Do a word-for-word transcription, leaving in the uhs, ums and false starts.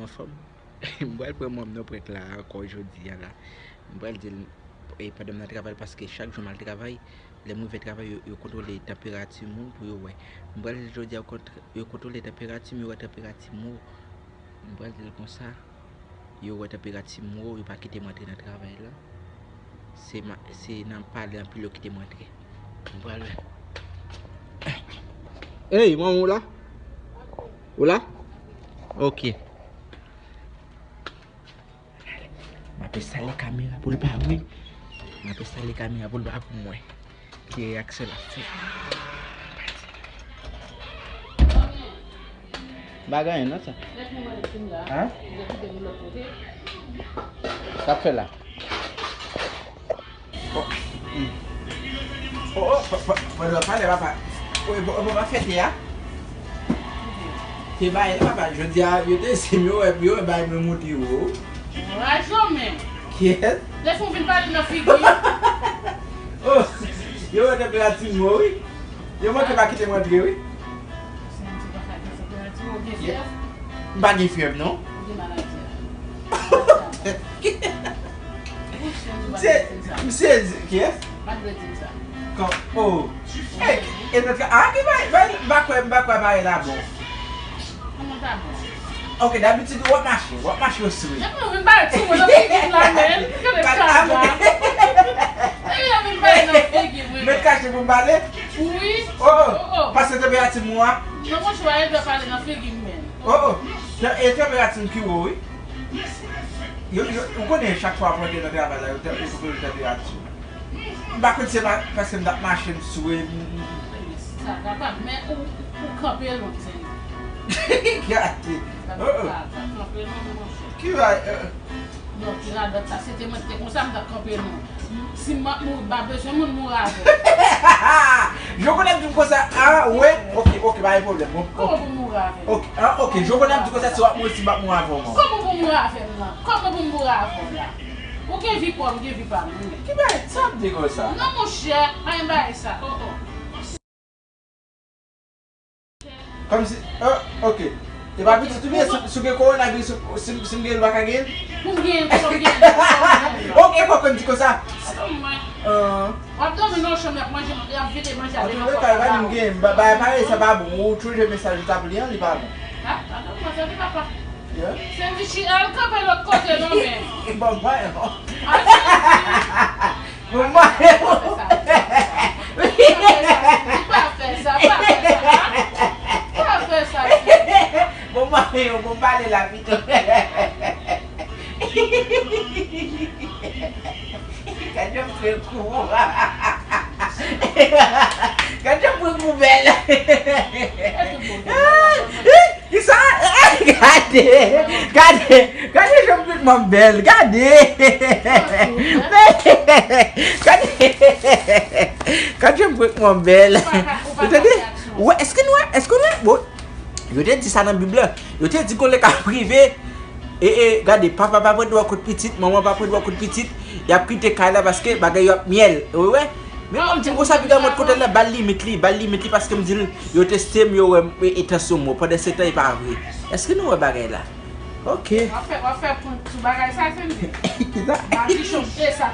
Anfòm. M pral pran manm nan prank la ankò jodi a la. M pral di l, e, pandan m nan travay, paske chak jou m al travay, lè m rive travay, yo, yo kontwole tanperati m pou yo wè. M pral di l jodi a, yo kont-, yo kontwole tanperati m, yo wè tanperati m wo. M pral di l konsa, yo wè tanperati m wo, yo pa kite m antre nan travay la. Se ma-, se nan pale anpil yo kite m antre. M pral wè. Ey, manman, ou la? Ou la? Ok. M ap enstale kamera pou l pa wè. M ap enstale kamera pou l pa pou mwen. Ki reyaksyon l ap fè? M pa gen anyen non sa. Hein? Sa ap fè la? Oh, oh, pa, pa, pa, pa, pale, papa. Oh, oh, papa, fè te a. Te bay, papa, jodi a, yo te se yo, yo bay mwen monte yo. Raje w menm. Kiyès? Lè fon vin pale nan figi. Oh, yo wè tanperati m wo, wi. Yo manke pa kite m antre, wi. Santi pa ka gen tanperati, ou gen fyèv? M pa gen fyèv, non. Ou gen maladi a. Misye, misye, kiyès? Pa dwe di m sa. Kon, oh. Hey, e lòt ka, ah, ki bay, bay, m pa kwè, m pa kwè bagay la bon. Kòman ta bon? Ok, dabitid, w ap mache, w ap mache oswe. Depi w vin bay ti mwen nan figi m la, men, gade chaj la. Depi w vin bay nan figi m, wi. Met kache pou m pale? Wi. Oh, oh. Oh, oh. Pase tanperati m wo a. Non, monchè, w a rive pale nan figi m, men. Oh, oh. Tan-, e tanperati m ki wo, wi. Yo, yo, ou konnen chak fwa w ap rantre nan travay la, yo te, yo kontwole tanperati w. M pa konn se pa, paske m t ap mache, m swe, m, m. Sa kapab, men ou, ou kanpe lwen, se li. Gade. Oh, oh. Kanpe lwen, monchè. Ki va, euh, Non, ti radòt sa, se te mwen ki te konsa, m t ap kanpe non. Si m ap mouri, m pa bezwen moun mouri avè m. Joko ap di m konsa, ah, wè, ok, ok, pa gen pwoblèm. Kòman pou m mouri avè m? Ok, ah, ok, Joko ap di konsa, si w ap mouri, si m ap mouri avè w, non. Kòman pou m mouri avè m nan? Kòman pou m mouri avè w la? Ou gen vi pa w, m gen vi pa m, wi. Ki bagay sa ap di konsa? Non, monchè, pa gen bagay sa. Oh, oh. Kòmsi, oh, ok. E pa pitit ou byen, si, si w gen kowonaviris, si, si, si m gen l, ou pa ka gen l? Pou m gen l, pou m gen l. Ok, fòk konn di konsa. Atann mwen. Ah. W ap dòmi nan yon chanm, y ap manje, y ap vide manje a devan pòt la. An tou ka, pa di m gen, ba, ba, parèy sa pa bon. Ou toujou mesaj ou t ap li an, li pa bon. Ah, atann mwen, sa di papa. Yeah. Sandy, al kanpe lòt kote non, men. Bon, bon, non. Ah, Sandy. Bon, mwen. Pa fè sa, pa fè sa, pa fè sa, pa fè sa. Bon, mwen, bon, pale la pito. Gad yon pran kou. Gad yon pran kou bèl. Kisa? Gade, gade, gade jan m pran manm bèl, gade. Gade, gade jan m pran manm bèl. Ou tande? Ou wè, èske nou wè? Èske nou wè? Bon, yo te di sa nan Bib la. Yo te di kon lè k ap rive, e, e, gade, papa pa pran dwa kont pitit, manman pa pran dwa kont pitit, y ap kite kay la paske bagay yo ap myèl. Ou wè? Men mwen m di m konsa, piga mwen kote l la, ba l limit li, ba l limit li paske m di l, yo teste m, yo wè m, e, e tansyon m wo. Pandan se tan, e pa vre. Èske nou wè bagay la? Ok. W ap fè, w ap fè prank sou bagay sa, Sandy? Kisa? Madichon, e sa,